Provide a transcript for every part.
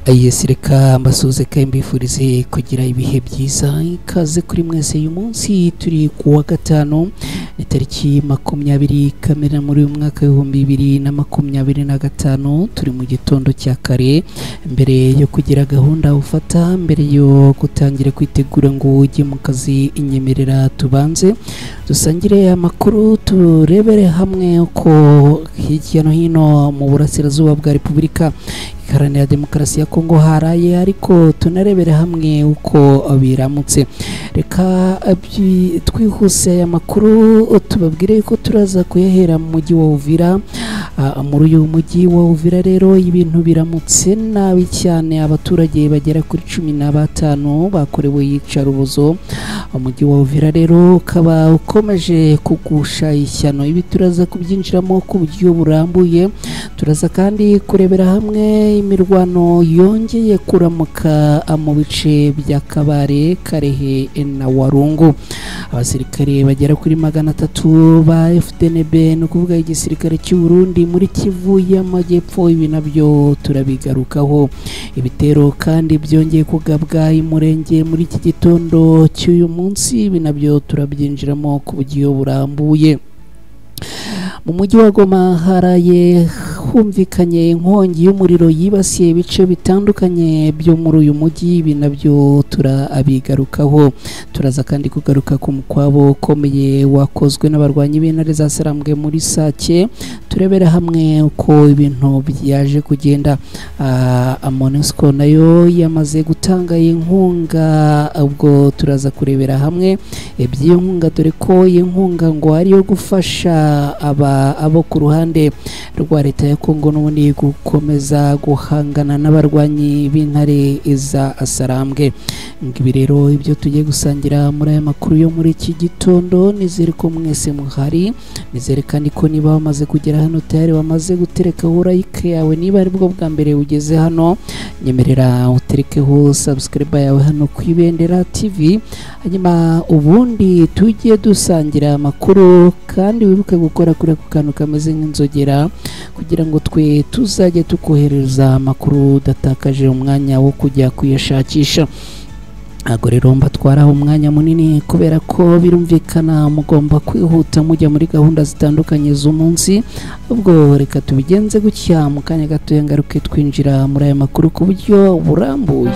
Yes, reka mbasuhuze kandi mbifurize kugira ibihe byiza. Ikaze kuri mwese. Uyu munsi turi ku wa gatanu, ni tariki 20 Kamena muri uyu mwaka 2025. Turi mu gitondo cya kare, mbere yo kugira gahunda ufata, mbere yo gutangira kwitegura ngo ujye mu kazi, inyemerera tubanze dusangire amakuru, turebere hamwe uko hirya no hino mu burasirazuba bwa Repubulika Iharanira Demokarasi ya Kongo haraye, ariko tunarebere hamwe uko biramutse. Reka twihuse aya makuru tubabwire ko turaza kuyahera mu mujyi wa Uvira. Muri uyu mujyi wa Uvira rero ibintu biramutse nabi cyane, abaturage bagera kuri 15 bakorewe iyicarubozo. Umujyi wa Uvira rero ukaba ukomeje kugusha ishyano. Ibi turaza kubyinjiramo ku buryo burambuye. Turaza kandi kurebera hamwe imirwano yongeye kuramuka mu bice bya Kabare, Karehe na Warungu. Abasirikare bagera kuri 300 ba FDNB, ni ukuvuga igisirikare cy'u Burundi muri Kivu y'Amajyepfo, ibi nabyo turabigarukaho. Ibitero kandi byongeye kugabwa Imurenge muri iki gitondo cy'uyu munsi, ibi nabyo turabyinjiramo ku buryo burambuye. Mu mujyi wa Goma haraye humvikanye inkongi y'umuriro yibasiye ibice bitandukanye byo muri uyu mujyi, ibi nabyo turabigarukaho. Turaza kandi kugaruka ku mukwabo ukomeye wakozwe n'abarwanyi b'intare za Sarambwe muri Sake, turebere hamwe uko ibintu byaje kugenda. MONUSCO nayo yamaze gutanga inkunga, ubwo turaza kurebera hamwe iby'iyo nkunga, dore ko iyi nkunga ngo ariyo gufasha abo ku ruhande rwa leta ya Kongo n'ubundi gukomeza guhangana n'abarwanyi b'intare za Sarambwe. Ngibi rero ibyo tugiye gusangira muri aya makuru yo muri iki gitondo. Nizere ko mwese muhari, nizere kandi ko niba wamaze kugera hano tayari wamaze guterekaho like yawe. Niba ari bwo bwa mbere ugeze hano, nyemerera uterekeho subscribe yawe hano ku Ibendera TV, hanyuma ubundi tujye dusangira amakuru, kandi wibuke gukora kuri ako kantu kameze nk'inzogera kugira ngo twe tuzajye tukohereza amakuru udatakaje umwanya wo kujya kuyashakisha. Ntabwo rero mbatwaraho umwanya munini kubera ko birumvikana mugomba kwihuta mujya muri gahunda zitandukanye z'umunsi. Ubwo reka tubigenze gutya, mu kanya gatoya ngaruke twinjira muri aya makuru ku buryo burambuye.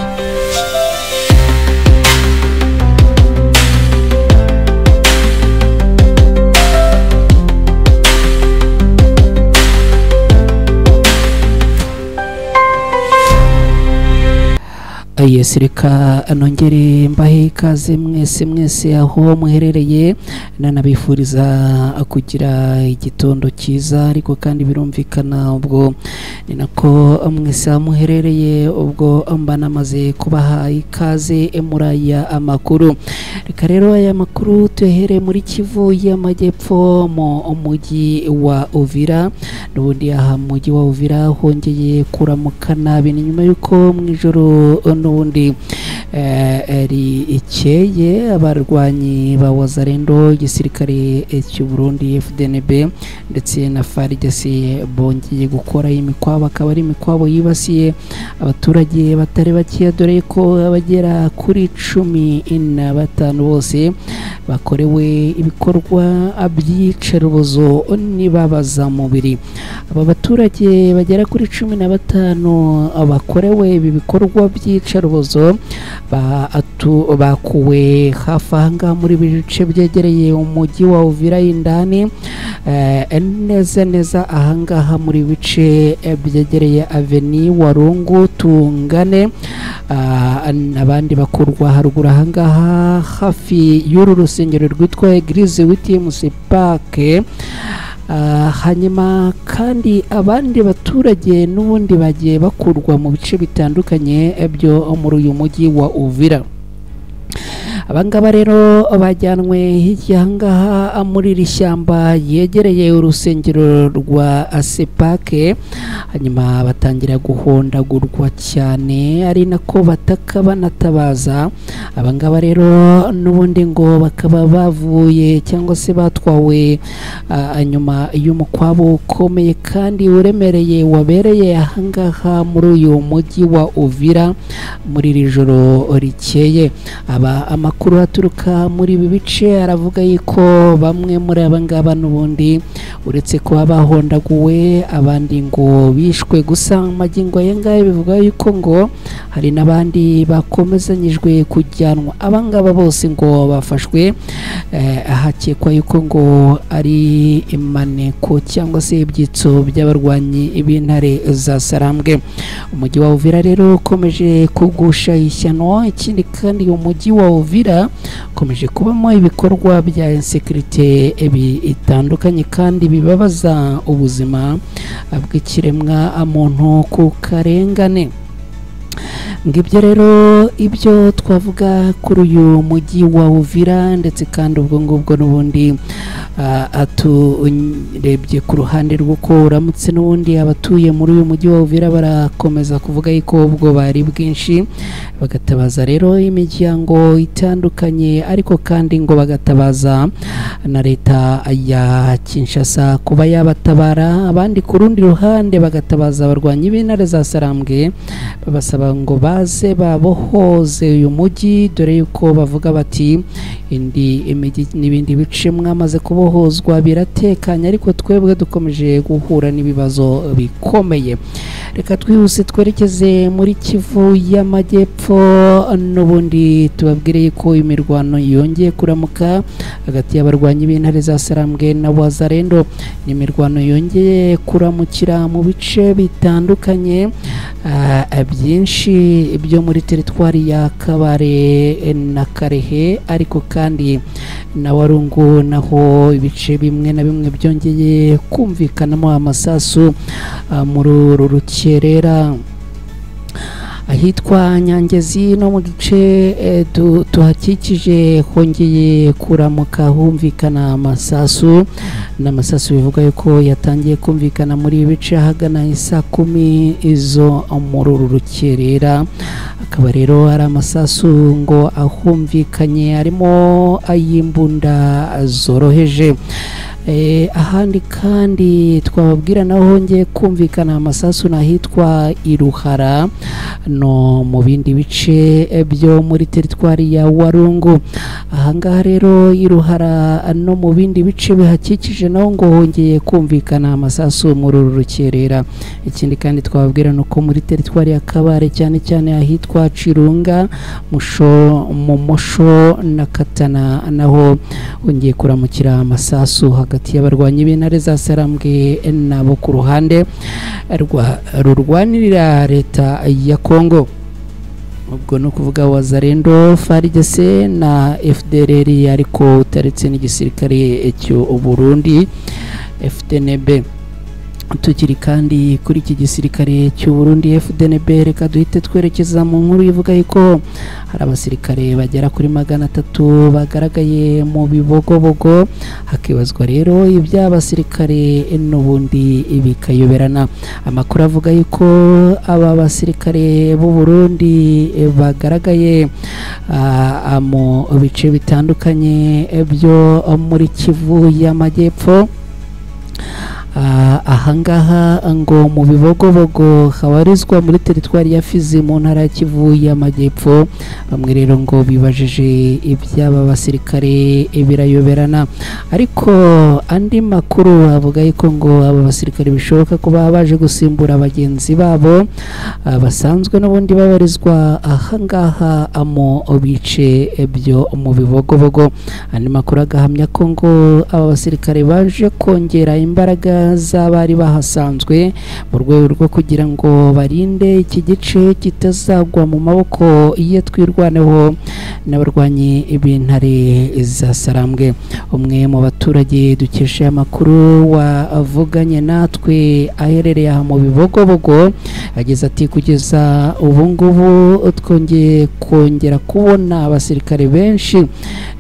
Yes, reka nongere mbahe ikaze mwese mwese aho muherereye, nanabifuriza kugira igitondo cyiza. Ariko kandi birumvikana ubwo ni nako mwese aho muherereye, ubwo mba namaze kubaha ikaze muri aya amakuru. Reka rero aya makuru tuyahere muri Kivu y'Amajyepfo mu mujyi wa Uvira. N'ubundi aha mu mujyi wa Uvira hongeye kuramuka nabi, ni nyuma y'uko mu ijoro n'ubundi rikeye abarwanyi ba Wazalendo, igisirikare cy'u Burundi FDNB ndetse na FARDC bongeye gukora imikwabo, akaba ari imikwabo yibasiye abaturage batari bakeya, dore ko abagera kuri 15 bose bakorewe ibikorwa by'iyicarubozo n'ibabazamubiri. Aba baturage bagera kuri 15 bakorewe ibi bikorwa by'iyicarubozo bakuwe hafi aha ngaha muri bice byegereye umujyi wa Uvira indani, neza neza aha ngaha muri bice byegereye Aveni Warungu Tungane, abandi bakurwa haruguru aha ngaha hafi y'uru rusengero rwitwa Eglise WTMC Park. Hanyuma kandi abandi baturage n'ubundi bagiye bakurwa mu bice bitandukanye byo muri uyu mujyi wa Uvira. Abangaba rero bajyanwe hirya ngaha muri iri shyamba yegereye urusengero rwa Sepake, hanyuma batangira guhondagurwa cyane ari nako bataka banatabaza. Abangaba rero n'ubundi ngo bakaba bavuye cyangwa se batwawe nyuma y'umukwabo ukomeye kandi uremereye wabereye ahangaha muri uyu mujyi wa Uvira muri iri joro rikeye. Aba amakuru aturuka muri ibi bice aravuga yuko bamwe muri abangaba n'ubundi uretse kuba bahondaguwe abandi ngo bishwe, gusa magingo aya ngaya bivuga yuko ngo hari n'abandi bakomezanyijwe kujyanwa. Abangaba bose ngo bafashwe hakekwa yuko ngo ari imaneko cyangwa se ibyitso by'abarwanyi b'intare za Sarambwe. Umujyi wa Uvira rero ukomeje kugusha ishyano. Ikindi kandi umujyi wa Uvira ukomeje kubamo ibikorwa bya insécurité bitandukanye kandi bibabaza ubuzima bw'ikiremwa muntu ku karengane. Ngibyo rero ibyo twavuga kuri uyu mujyi wa Uvira, ndetse kandi ubwo ngubwo n'ubundi aturebye ku ruhande rw'uko uramutse n'ubundi abatuye muri uyu mujyi wa Uvira barakomeza kuvuga yuko ubwo bari bwinshi, bagatabaza rero imiryango itandukanye, ariko kandi ngo bagatabaza na leta ya Kinshasa kuba yabatabara. Abandi ku rundi ruhande bagatabaza abarwanyi b'intare za Sarambwe babasaba ngo baze babohoze uyu mujyi, dore yuko bavuga bati indi imijyi n'ibindi bice mwamaze kubohozwa biratekanye, ariko twebwe dukomeje guhura n'ibibazo bikomeye. Reka twihuse twerekeze muri Kivu y'Amajyepfo, n'ubundi tubabwire ko imirwano yongeye kuramuka hagati y'abarwanyi b'intare za Sarambwe na Wazalendo. Ni imirwano yongeye kuramukira mu bice bitandukanye byinshi byo muri teritwari ya Kabare na Karehe, ariko kandi na Warungu naho ibice bimwe na bimwe byongeye kumvikanamo amasasu muri uru rukerera. Ahitwa Nyangezi no mu duce tuhakikije hongeye kuramuka humvikana amasasu, n'amasasu bivuga yuko yatangiye kumvikana muri ibi bice ahagana isaa 10 izo muri uru rukerera. Akaba rero ari amasasu ngo ahumvikanye arimo ay'imbunda zoroheje. Ahandi kandi twababwira naho hongeye kumvikana amasasu n'ahitwa Iruhara no mu bindi bice byo muri teritwari ya Warungu. Ahangaha rero Iruhara no mu bindi bice bihakikije naho ngo hongeye kumvikana amasasu muri uru rukerera. Ikindi kandi twababwira nuko muri teritwari ya Kabare cyane cyane ahitwa Cirunga, Musho, Mumosho na Katana naho hongeye kuramukira amasasu hagati y'abarwanyi b'intare za Sarambwe nabo ku ruhande rurwanirira leta ya Kongo, ubwo no kuvuga Wazalendo, FARDC na FDLR, ariko utaretse n'igisirikare cy'u Burundi FDNB. Tukiri kandi kuri iki gisirikare cy'u Burundi FDNB, reka duhite twerekeza mu nkuru ivuga yuko hari abasirikare bagera kuri 300 bagaragaye mu Bibogobogo. Hakibazwa rero iby'abasirikare n'ubundi bikayoberana. Amakuru avuga yuko aba basirikare b'u Burundi bagaragaye mu bice bitandukanye byo muri Kivu y'Amajyepfo. Ahangaha ngo mu Bibogobogo habarizwa muri teritwari ya Fizi mu ntara ya Kivu y'Amajyepfo. Bamwe rero ngo bibajije iby'aba basirikare birayoberana, ariko andi makuru avuga yuko ngo aba basirikare bishoboka ko baba baje gusimbura bagenzi babo basanzwe n'ubundi babarizwa ahangaha mu bice byo mu Bibogobogo. Andi makuru agahamya ko ngo aba basirikare baje kongera imbaraga z'abari bahasanzwe mu rwego rwo kugira ngo barinde iki gice kitazagwa mu maboko ye Twirwaneho n'abarwanyi b'intare za Sarambwe. Umwe mu baturage dukesha amakuru wavuganye natwe aherereye aha mu Bibogobogo ageze ati kugeza ubu ngubu twongeye kongera kubona abasirikare benshi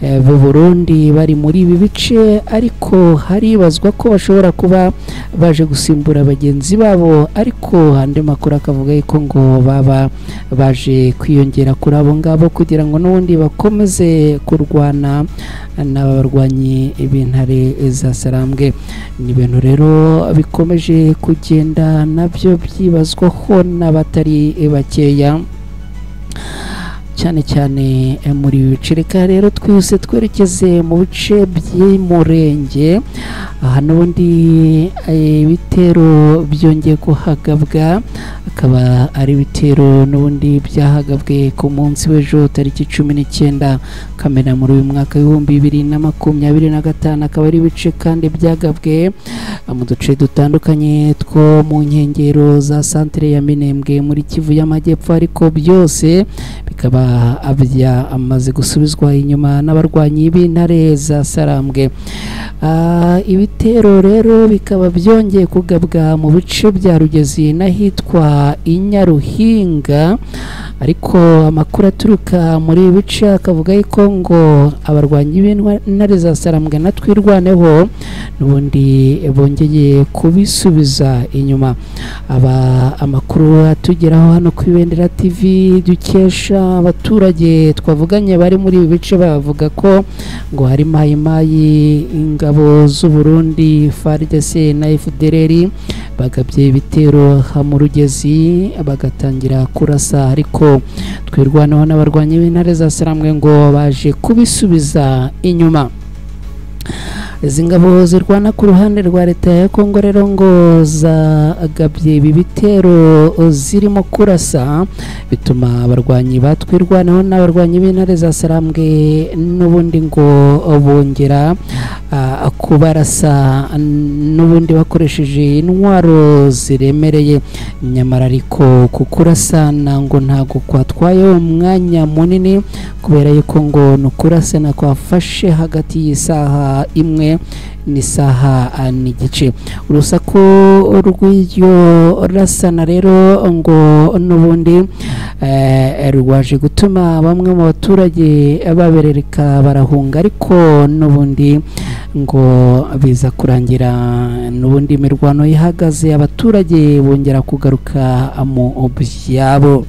b'u Burundi bari muri ibi bice, ariko haribazwa ko bashobora kuba baje gusimbura bagenzi babo, ariko andi makuru akavuga yuko ngo baba baje kwiyongera kuri abo ngabo kugira ngo n'ubundi bakomeze kurwana n'abarwanyi b'intare za Sarambwe. Ni ibintu rero bikomeje kugenda nabyo byibazwaho n'abatari bakeya cyane cyane muri ibi bice. Reka rero twihuse twerekeze mu bice by'Umurenge, aha n'ubundi ibitero byongeye kuhagabwa, akaba ari ibitero n'ubundi byahagabwe ku munsi w'ejo tariki 19 Kamena muri uyu mwaka 2025, akaba ari ibice kandi byagabwe mu duce dutandukanye two mu nkengero za santere ya Minembwe muri Kivu y'Amajyepfo, ariko byose bikaba byamaze gusubizwa inyuma n'abarwanyi b'intare za Sarambwe. Ibitero rero bikaba byongeye kugabwa mu bice bya Rugezi n'ahitwa Inyaruhinga, ariko amakuru aturuka muri ibi bice akavuga yuko ngo abarwanyi b'intare za Sarambwe na Twirwaneho n'ubundi bongeye kubisubiza inyuma. Aba amakuru atugeraho hano ku Ibendera TV dukesha abaturage twavuganye bari muri ibi bice, bavuga ko ngo hari mayimayi, ingabo z'u Burundi, FARDC na FDLR bagabye ibitero mu Rugezi bagatangira kurasa, ariko Twirwaneho n'abarwanyi b'intare za Sarambwe ngo baje kubisubiza inyuma. Izi ngabo zirwana ku ruhande rwa leta ya Kongo rero ngo zagabye ibi bitero zirimo kurasa, bituma abarwanyi batwirwanaho n'abarwanyi b'intare za Sarambwe n'ubundi ngo bongera kubarasa n'ubundi bakoresheje intwaro ziremereye. Nyamara ariko kukurasana ngo ntago kwatwaye umwanya munini, kubera yuko ngo nukurasana kwafashe hagati y'isaha imwe n'isaha n'igice. Urusaku rw'iryo rasana rero ngo n'ubundi rwaje gutuma bamwe mu baturage baberereka barahunga, ariko n'ubundi ngo biza kurangira n'ubundi imirwano ihagaze, abaturage bongera kugaruka mu byabo.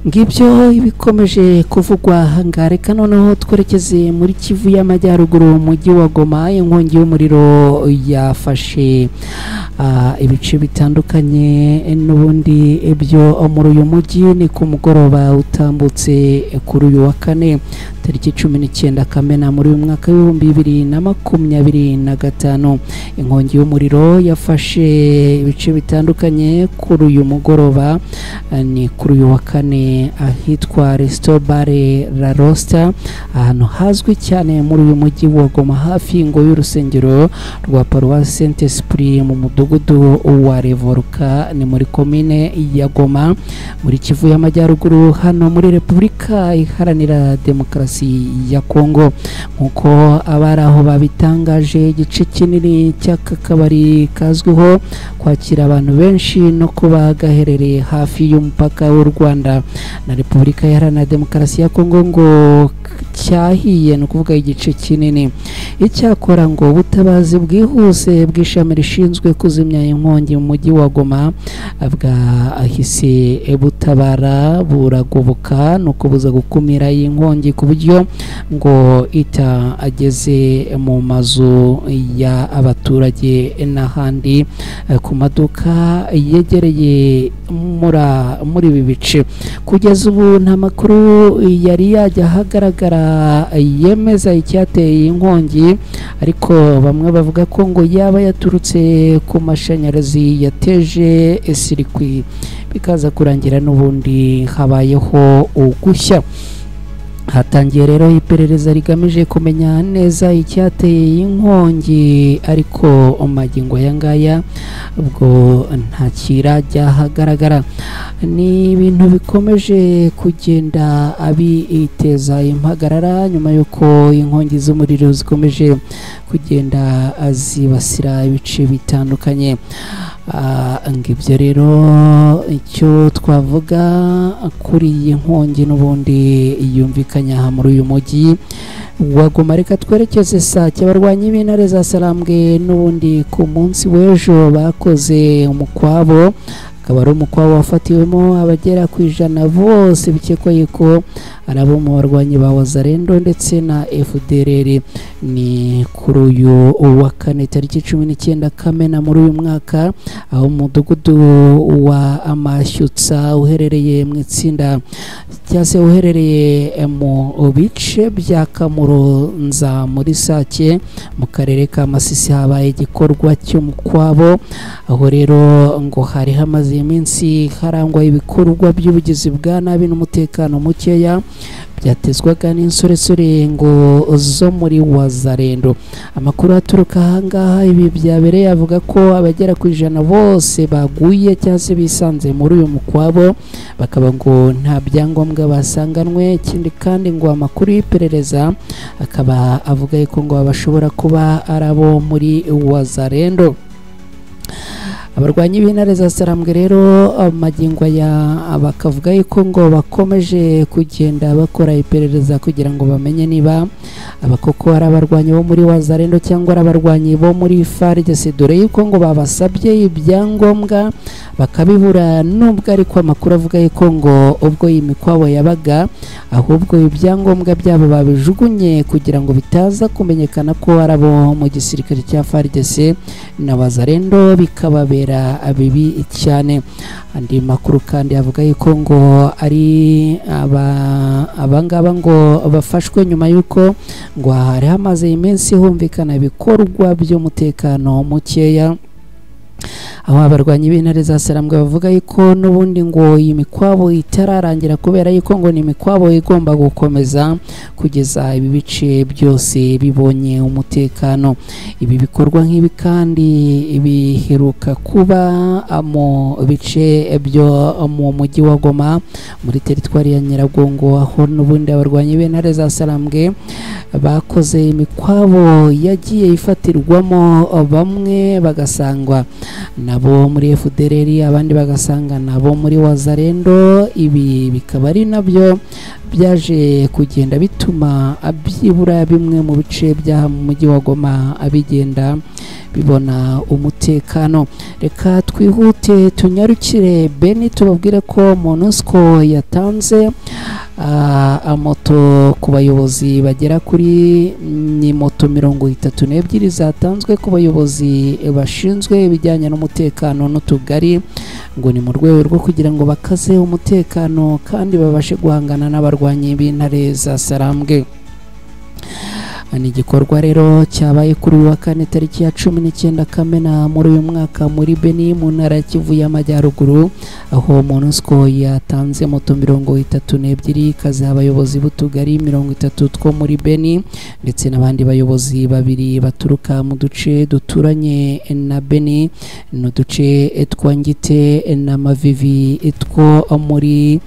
Ngibyo ibikomeje kuvugwa ahangaha. Reka noneho twerekeze muri Kivu y'Amajyaruguru, umujyi wa Goma. Inkongi y'umuriro yafashe ibice bitandukanye n'ubundi ibyo muri uyu mujyi. Ni ku mugoroba utambutse kuri uyu wa kane tariki 19 Kamena muri uyu mwaka 2025. Inkongi y'umuriro yafashe ibice bitandukanye kuri uyu mugoroba, ni kuri uyu wa kane, ahitwa Resto Bar La Rosta, ahantu hazwi cyane muri uyu mujyi wa Goma, hafi ngo y'urusengero rwa Paroisse Saint Esprit mu mudugudu wa Revoruka, ni muri komine ya Goma muri Kivu y'Amajyaruguru, hano muri Repubulika Iharanira Demokarasi ya Kongo. Nkuko abari aho babitangaje, igice kinini cy'aka kabari kazwiho kwakira abantu benshi no kuba gaherereye hafi y'umupaka w'u Rwanda na Repubulika Iharanira Demokarasi ya Kongo ngo cyahiye, ni ukuvuga igice kinini. Icyakora ngo ubutabazi bwihuse bw'ishami rishinzwe kuzimya inkongi mu mujyi wa Goma bwahise butabara buragoboka, ni ukubuza gukumira iyi nkongi ku buryo ngo itageze mu mazu y'abaturage n'ahandi ku maduka yegereye muri ibi bice. Kugeza ubu nta makuru yari yajya ahagaragara yemeza icyateye inkongi, ariko bamwe bavuga ko ngo yaba yaturutse ku mashanyarazi yateje sirikwi, bikaza kurangira n'ubundi habayeho ugushya. Hatangiye rero iperereza rigamije kumenya neza icyateye inkongi, ariko magingo aya ngaya ubwo nta kirajya ahagaragara. Ni ibintu bikomeje kugenda abiteza impagarara nyuma y'uko inkongi z'umuriro zikomeje kugenda zibasira ibice bitandukanye. Ngibyo rero icyo twavuga kuri iyi nkongi n'ubundi yumvikanye aha muri uyu mujyi wa Goma. Reka twerekeze Sake. Abarwanyi b'intare za Sarambwe n'ubundi ku munsi w'ejo bakoze umukwabo, akaba ari umukwabo wafatiwemo abagera ku 100 bose bikekwa yuko ari abo mu barwanyi ba Wazalendo ndetse na FDLR. Ni kuri uyu wa kane tariki 19 Kamena muri uyu mwaka, aho umudugudu wa Amashyutsa uherereye mu itsinda cyangwa se uherereye mu bice bya Kamuronza muri Sake mu karere ka Masisi habaye igikorwa cy'umukwabo, aho rero ngo hari hamaze iminsi harangwa ibikorwa by'ubugizi bwa nabi n'umutekano mukeya byatezwaga n'insoresore ngo zo muri Wazalendo. Amakuru aturuka ahangaha ibi byabereye avuga ko abagera ku 100 bose baguye cyangwa se bisanze muri uyu mukwabo, bakaba ngo nta byangombwa basanganwe. Ikindi kandi ngo amakuru y'iperereza akaba avuga yuko ngo bashobora kuba ari abo muri Wazalendo. Abarwanyi b'intare za Sarambwe rero magingo aya bakavuga yuko ngo bakomeje kugenda bakora iperereza kugira ngo bamenye niba abakoko ari abarwanyi bo muri Wazalendo cyangwa ari abarwanyi bo muri FARDC, dore yuko ngo babasabye ibyangombwa bakabibura, nubwo ariko amakuru avuga yuko ngo ubwo iyi mikwabo yabaga ahubwo ibyangombwa byabo babijugunye kugira ngo bitaza kumenyekana ko ari abo mu gisirikare cya FARDC na Wazalendo, bikababera bibi cyane. Andi makuru kandi avuga yuko ngo ari abangaba ngo bafashwe nyuma yuko ngo hari hamaze iminsi humvikana ibikorwa by'umutekano mukeya, aho abarwanyi b'intare za Sarambwe bavuga yuko n'ubundi ngo iyi mikwabo itararangira kubera yuko ngo ni imikwabo igomba gukomeza kugeza ibi bice byose bibonye umutekano. Ibi bikorwa nk'ibi kandi biheruka kuba mu bice byo mu mujyi wa Goma muri teritwari ya Nyiragongo, aho n'ubundi abarwanyi b'intare za Sarambwe bakoze imikwabo yagiye ifatirwamo bamwe bagasangwa nabo muri FDLR, abandi bagasanga nabo muri Wazalendo. Ibi bikaba ari nabyo byaje kugenda bituma byibura bimwe mu bice bya mu mujyi wa Goma abigenda bibona umutekano. Reka twihute tunyarukire Beni tubabwire ko MONUSCO yatanze moto ku bayobozi bagera kuri ni moto 32 zatanzwe ku bayobozi bashinzwe ibijyanye n'umutekano n'utugari, ngo ni mu rwego rwo kugira ngo bakaze umutekano kandi babashe guhangana n'abarwanyi b'intare za Sarambwe. Ni igikorwa rero cyabaye kuri uyu wa kane tariki ya 19 Kamena muri uyu mwaka muri Beni mu ntara ya Kivu y'Amajyaruguru, aho MONUSCO yatanze moto 32 ikaziha abayobozi b'utugari 30 two muri Beni ndetse n'abandi bayobozi babiri baturuka mu duce duturanye na Beni, n'uduce twa Ngite na Mavivi two muri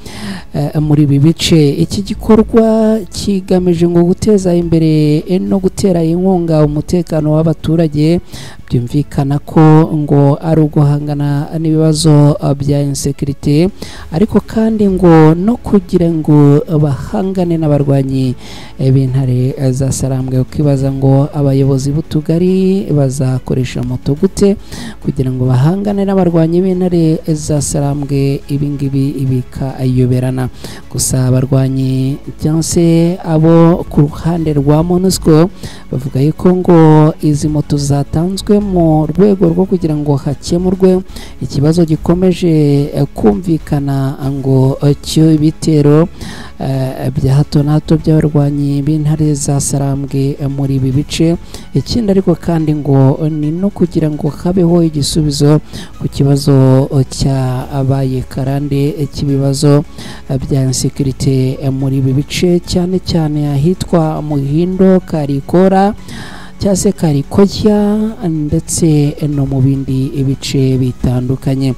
ibi bice. Iki gikorwa kigamije ngo guteza imbere no gutera inkunga umutekano w'abaturage, byumvikana ko ngo ari uguhangana n'ibibazo bya insécurité, ariko kandi ngo no kugira ngo bahangane n'abarwanyi b'intare za Sarambwe. Ukibaza ngo abayobozi b'utugari bazakoresha moto gute kugira ngo bahangane n'abarwanyi b'intare za Sarambwe? Ibingibi bikayoberana. Gusa abarwanyi cyangwa se abo ku ruhande rwa MONUSCO bavuga yuko ngo izi moto zatanzwe mu rwego rwo kugira ngo hakemurwe ikibazo gikomeje kumvikana ngo cy'ibitero bya hato na hato by'abarwanyi b'intare za Sarambwe muri ibi bice. Ikindi ariko kandi ngo ni no kugira ngo habeho igisubizo ku kibazo cyabaye karande cy'ibibazo bya insécurité muri ibi bice, cyane cyane ahitwa Muhindo, Karikora cyangwa se Karikojya, ndetse no mu bindi bice bitandukanye.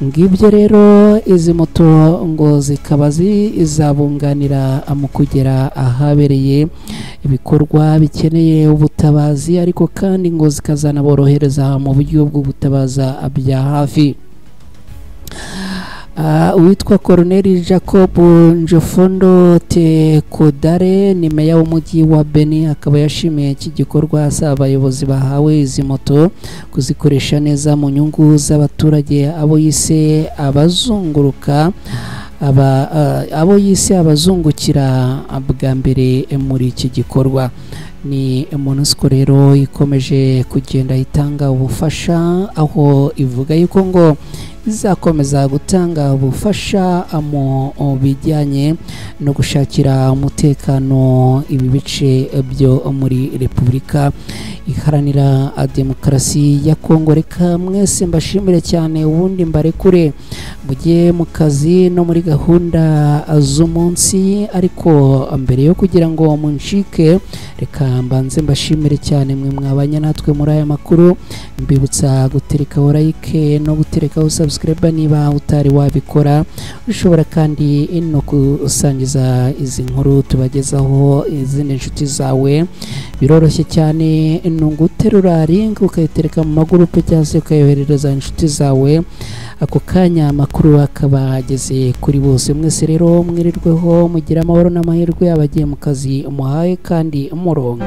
Ngibyo rero, izi moto ngo zikaba zizabunganira mu kugera ahabereye ibikorwa bikeneye ubutabazi, ariko kandi ngo zikazanaborohereza mu buryo bwo gutabaza bya hafi. Uwitwa Colonel Jacob Njofondo Tekodare ni meya w'umujyi wa Beni, akaba yashimiye iki gikorwa, asaba abayobozi bahawe izi moto kuzikoresha neza mu nyungu z'abaturage, abo yise abazunguruka aba, abo yise abazungukira bwa mbere muri iki gikorwa. Ni MONUSCO rero ikomeje kugenda itanga ubufasha, aho ivuga yuko ngo izakomeza gutanga ubufasha mu bijyanye no gushakira umutekano ibi bice byo muri Repubulika Iharanira Demokarasi ya Kongo. Reka mwese mbashimire cyane, ubundi mbarekure mujye mu kazi no muri gahunda z'umunsi. Ariko mbere yo kugira ngo muncike, reka mbanze mbashimire cyane mwe mwabanye natwe muri aya makuru, mbibutsa guterekaho like no guterekaho subscribe niba utari wabikora. Ushobora kandi no gusangiza izi nkuru tubagezaho izindi nshuti zawe. Biroroshye cyane, ni uguterura link ukayitereka mu magurupe cyangwa se ukayoherereza inshuti zawe, ako kanya amakuru akaba ageze kuri bose. Mwese rero mwirirweho, mugire amahoro n'amahirwe. Abagiye mu kazi, muhaye kandi murongo.